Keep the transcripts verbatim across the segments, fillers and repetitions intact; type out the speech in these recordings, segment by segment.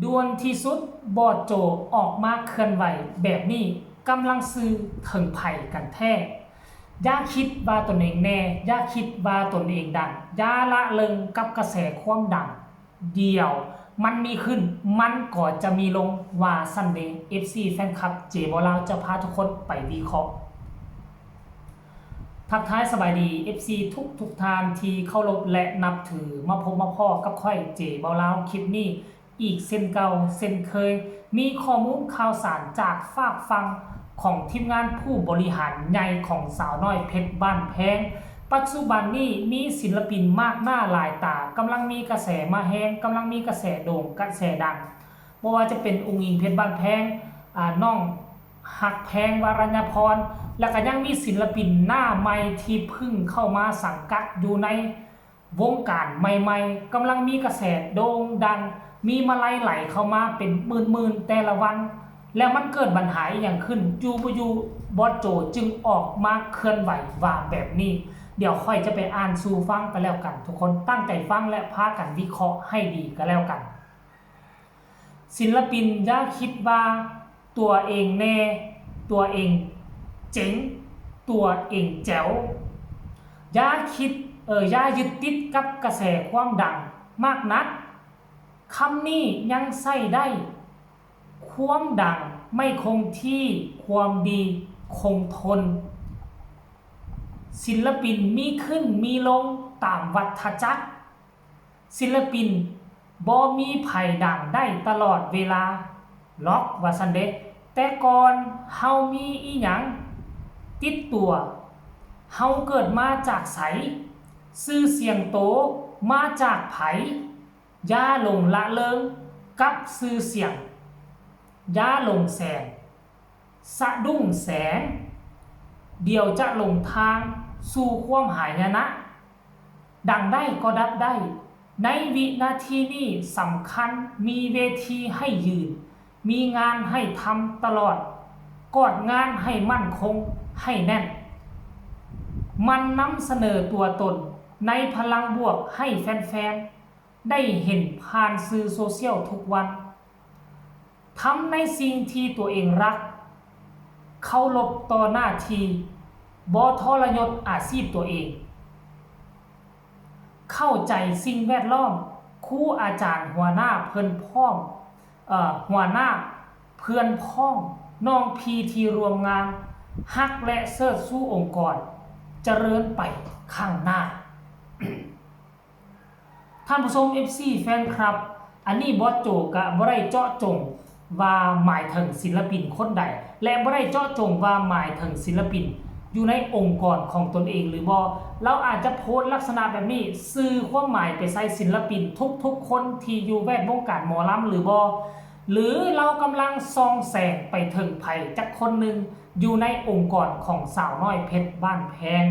ด่วนที่สุด บอสโจออกมาเคลื่อนไหวแบบนี้ กำลังสื่อถึงไผกันแท้ อย่าคิดว่าตนเองแน่ อย่าคิดว่าตนเองดัง อย่าละเลยกับกระแสความดัง เดี๋ยวมันมีขึ้น มันก็จะมีลง ว่าซั่นเด้ เอฟซี แฟนคลับ เจบอลาว จะพาทุกคนไปวิเคราะห์ ทักทายสบายดี เอฟซี ทุกทุกท่านที่เคารพและนับถือ มาพบมาพ้อกับข้อย เจบอลาว คลิปนี้อีกเช่นเก่าเช่นเคย มีข้อมูลข่าวสารจากฝากฝั่งของทีมงานผู้บริหารใหญ่ของสาวน้อยเพชรบ้านแพง ปัจจุบันนี้มีศิลปินมากหน้าหลายตากำลังมีกระแสมาแฮง กำลังมีกระแสโด่งกระแสดัง บ่ว่าจะเป็นอุ๋งอิ๋งเพชรบ้านแพง อ่า น้องฮักแพง วรัญญพร และก็ยังมีศิลปินหน้าใหม่ที่เพิ่งเข้ามาสังกัดอยู่ในวงการใหม่ๆ กำลังมีกระแสโด่งดัง มีมาลัยไหลเข้ามาเป็นหมื่นๆแต่ละวัน แล้วมันเกิดปัญหาอีหยังขึ้น อยู่บ่อยู่ บอสโจจึงออกมาเคลื่อนไหวว่าแบบนี้ เดี๋ยวข้อยจะไปอ่านสู่ฟังก็แล้วกัน ทุกคนตั้งใจฟังและพากันวิเคราะห์ให้ดีก็แล้วกัน ศิลปินอย่าคิดว่าตัวเองแน่ ตัวเองเจ๋ง ตัวเองแจ๋ว อย่าคิด เออ อย่ายึดติดกับกระแสความดังมากนัก คำนี้ยังใช้ได้ ความดังไม่คงที่ ความดีคงทน ศิลปินมีขึ้นมีลงตามวัฏจักร ศิลปินบ่มีไผดังได้ตลอดเวลาหรอก ว่าซั่นเด้ แต่ก่อนเฮามีอีหยังติดตัว เฮาเกิดมาจากไส ชื่อเสียงโตมาจากไผ อย่าหลงละเลิงกับชื่อเสียง อย่าหลงแสง สะดุ้งแสง เดี๋ยวจะหลงทางสู่ความหายนะ ดังได้ก็ดับได้ ในวินาทีนี้สำคัญ มีเวทีให้ยืน มีงานให้ทำตลอด กอดงานให้มั่นคง ให้แน่น มันนำเสนอตัวตนในพลังบวกให้แฟนๆ ได้เห็นผ่านสื่อโซเชียลทุกวัน ทำในสิ่งที่ตัวเองรัก เคารพต่อหน้าที่ บ่ทรยศอาชีพตัวเอง เข้าใจสิ่งแวดล้อม ครูอาจารย์หัวหน้าเพื่อนพ้อง เอ่อ หัวหน้าเพื่อนพ้อง น้องพี่ที่ร่วมงาน ฮักและเชิดชูองค์กร เจริญไปข้างหน้า ท่านผู้ชม เอฟซี แฟนคลับ อันนี้บอสโจกะบ่ได้เจาะจงว่าหมายถึงศิลปินคนใด และบ่ได้เจาะจงว่าหมายถึงศิลปินอยู่ในองค์กรของตนเองหรือบ่ เราอาจจะโพสต์ลักษณะแบบนี้ สื่อความหมายไปใส่ศิลปินทุกๆคนที่อยู่แวดวงการหมอลำหรือบ่ หรือเรากำลังส่องแสงไปถึงไผจักคนหนึ่งอยู่ในองค์กรของสาวน้อยเพชรบ้านแพง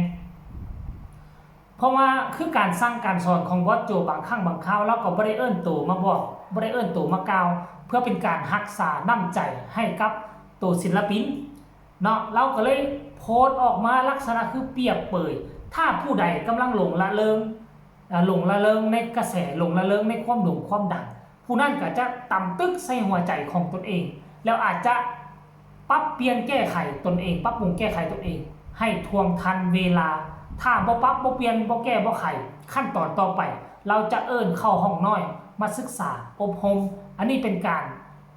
เพราะว่าคือการสั่งการสอนของบอสโจ บางครั้งบางคราวลาวก็บ่ได้เอิ้นโตมาบอก บ่ได้เอิ้นโตมากล่าว เพื่อเป็นการรักษาน้ำใจให้กับโตศิลปินเนาะ ลาวก็เลยโพสต์ออกมาลักษณะคือเปรียบเปย ถ้าผู้ใดกำลังหลงละเลิง อ่า หลงละเลิงในกระแส หลงละเลิงในความโด่งความดัง ผู้นั้นก็จะตำตึกใส่หัวใจของตนเอง แล้วอาจจะปรับเปลี่ยนแก้ไขตนเอง ปรับปรุงแก้ไขตนเอง ให้ท่วงทันเวลา ถ้าบ่ปรับบ่เปลี่ยนบ่แก้บ่ไข ขั้นตอนต่อไป เราจะเอิ้นเข้าห้องน้อยมาศึกษาอบรม อันนี้เป็นการ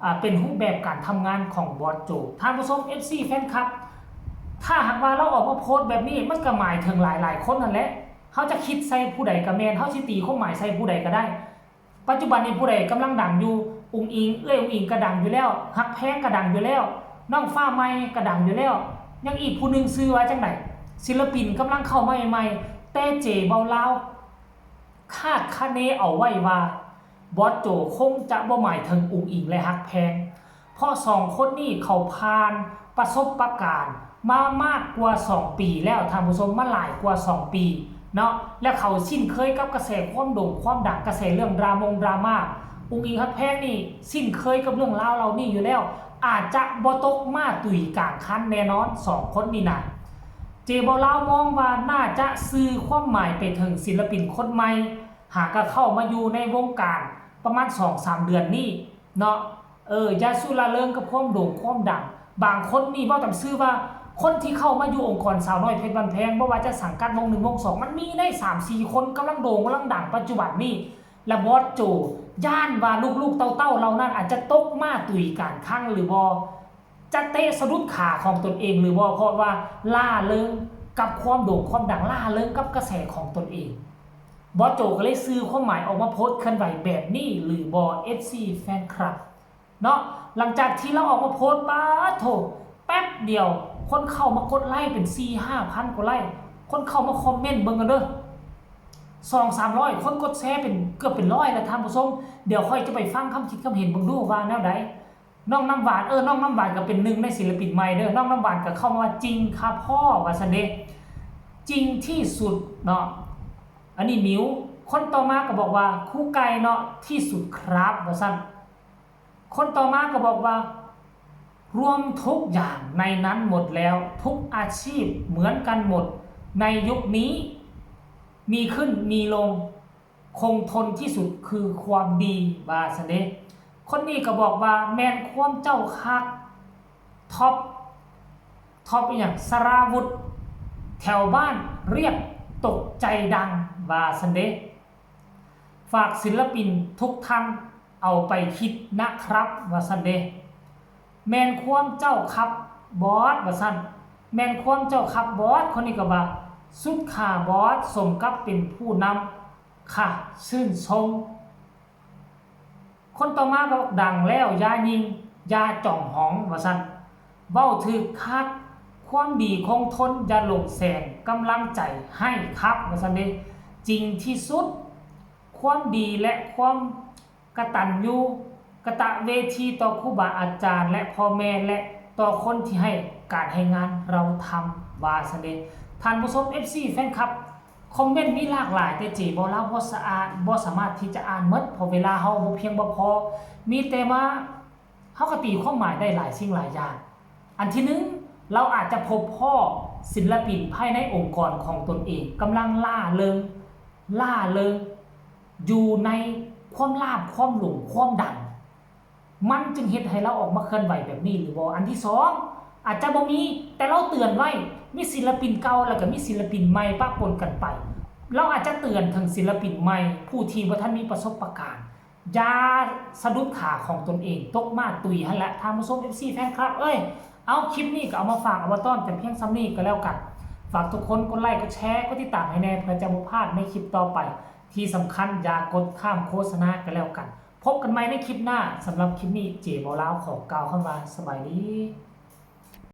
อ่า เป็นรูปแบบการทำงานของบอสโจ ท่านผู้ชม เอฟซี แฟนคลับ ถ้าหากว่าเราออกมาโพสต์แบบนี้ มันก็หมายถึงหลายๆคนนั่นแหละ เขาจะคิดใส่ผู้ใดก็แม่น เขาสิตีความหมายใส่ผู้ใดก็ได้ ปัจจุบันนี้ผู้ใดกำลังดังอยู่ อุ๋งอิ๋ง เอื้อยอุ๋งอิ๋งก็ดังอยู่แล้ว ฮักแพงก็ดังอยู่แล้ว น้องฟ้าใหม่ก็ดังอยู่แล้ว ยังอีกผู้หนึ่งชื่อว่าจั่งใด ศิลปินกำลังเข้ามาใหม่ๆ แต่เจบอลาวคาดคะเนเอาไว้ว่า บอสโจคงจะบ่หมายถึงอุ๋งอิ๋งและฮักแพง เพราะสองคนนี้เขาผ่านประสบการณ์มามากกว่าสองปีแล้ว ท่านผู้ชม มาหลายกว่าสองปีเนาะ และเขาชินเคยกับกระแสความโด่งความดัง กระแสเรื่องดรามงดราม่า อุ๋งอิ๋งฮักแพงนี่ชินเคยกับเรื่องราวเหล่านี้อยู่แล้ว อาจจะบ่ตกมาตุยกลางคันแน่นอน สองคนนี้นะ เจบอลาวมองว่าน่าจะสื่อความหมายไปถึงศิลปินคนใหม่ หากก็เข้ามาอยู่ในวงการประมาณสองสามเดือนนี้ เนาะ เออ อย่าสู่ร่าเริงกับความโด่งความดัง บางคนนี่เว้าตามซื่อว่า คนที่เข้ามาอยู่องค์กรสาวน้อยเพชรบ้านแพง บ่ว่าจะสังกัดวงหนึ่งวงสอง มันมีได้สามสี่คนกำลังโด่งกำลังดังปัจจุบันนี่ และบอสโจย้านว่าลูกๆเต้าๆเหล่านั้นอาจจะตกมาตุยกลางคังหรือบ่ จะเตะสะดุดขาของตนเองหรือบ่ เพราะว่าร่าเริงกับความโด่งความดัง ร่าเริงกับกระแสของตนเอง บอสโจก็เลยสื่อความหมายออกมาโพสต์เคลื่อนไหวแบบนี้หรือบ่ เอฟซี แฟนคลับ เนาะ หลังจากที่เราออกมาโพสต์ ป๊าดโถ แป๊บเดียว คนเข้ามากดไลค์เป็นสี่ห้าพันกว่าไลค์ คนเข้ามาคอมเมนต์เบิ่งกันเด้อ สองสามร้อย คนกดแชร์เป็นเกือบเป็นร้อยแล้วท่านผู้ชม เดี๋ยวค่อยจะไปฟังคำคิดคำเห็นเบิ่งดูว่าแนวใด น้องน้ำหวาน เออ น้องน้ำหวานก็เป็นหนึ่งในศิลปินใหม่เด้อ น้องน้ำหวานก็เข้ามาว่า "จริงครับพ่อ" ว่าซั่นเด้ "จริงที่สุดเนาะ" อันนี้มิว คนต่อมาก็บอกว่า "ครูไก่เนาะ ที่สุดครับ" ว่าซั่น คนต่อมาก็บอกว่า "รวมทุกอย่างในนั้นหมดแล้ว ทุกอาชีพเหมือนกันหมด ในยุคนี้ มีขึ้นมีลง คงทนที่สุดคือความดี" ว่าซั่นเด้ คนนี้ก็บอกว่า "แม่นความเจ้าคัก ท็อป ท็อปอีหยัง สราวุธ แถวบ้านเรียกตกใจดัง" ว่าซั่นเด้ "ฝากศิลปินทุกท่านเอาไปคิดนะครับ" ว่าซั่นเด้ "แม่นความเจ้าครับบอส" ว่าซั่น "แม่นความเจ้าครับบอส" คนนี้ก็ว่า "สุดค่าบอส สมกับเป็นผู้นำค่ะ ชื่นชม" คนต่อมาก็บอก "ดังแล้วอย่ายิง อย่าจ่องหอง" ว่าซั่น "เว้าถืกคัก ความดีคงทน อย่าหลงแสง กำลังใจให้ครับ" ว่าซั่นเด้ "จริงที่สุด ความดีและความกตัญญูกตเวทีต่อครูบาอาจารย์ และพ่อแม่ และต่อคนที่ให้การให้งานเราทำ" ว่าซั่นเด้ ท่านผู้ชม เอฟซี แฟนคลับ คอมเมนต์มีหลากหลาย แต่เจบ่ลาวบ่สะอาด บ่สามารถที่จะอ่านหมด เพราะเวลาเฮาบ่เพียงบ่พอ มีแต่ว่าเฮาก็ตีความหมายได้หลายสิ่งหลายอย่าง อันที่หนึ่ง เราอาจจะพบพ้อศิลปินภายในองค์กรของตนเอง กำลังร่าเริง ร่าเริง อยู่ในความลาบ ความหลง ความดัง มันจึงเฮ็ดให้เราออกมาเคลื่อนไหวแบบนี้หรือบ่ อันที่สอง อาจจะบ่มี แต่เราเตือนไว้ มีศิลปินเก่าแล้วก็มีศิลปินใหม่ปะปนกันไป เราอาจจะเตือนถึงศิลปินใหม่ ผู้ที่บ่ทันมีประสบการณ์ อย่าสะดุดขาของตนเอง ตกมาตุยหั่นแหละ ท่านผู้ชม เอฟซี แฟนคลับเอ้ย เอาคลิปนี้ก็เอามาฝากเอามาต้อนกันเพียงส่ำนี้ก็แล้วกัน ฝากทุกคนกดไลค์ กดแชร์ กดติดตามให้แน่ เพื่อจะบ่พลาดในคลิปต่อไป ที่สำคัญอย่ากดข้ามโฆษณาก็แล้วกัน พบกันใหม่ในคลิปหน้า สำหรับคลิปนี้เจบ่ลาวขอกล่าวคำว่าสบายดี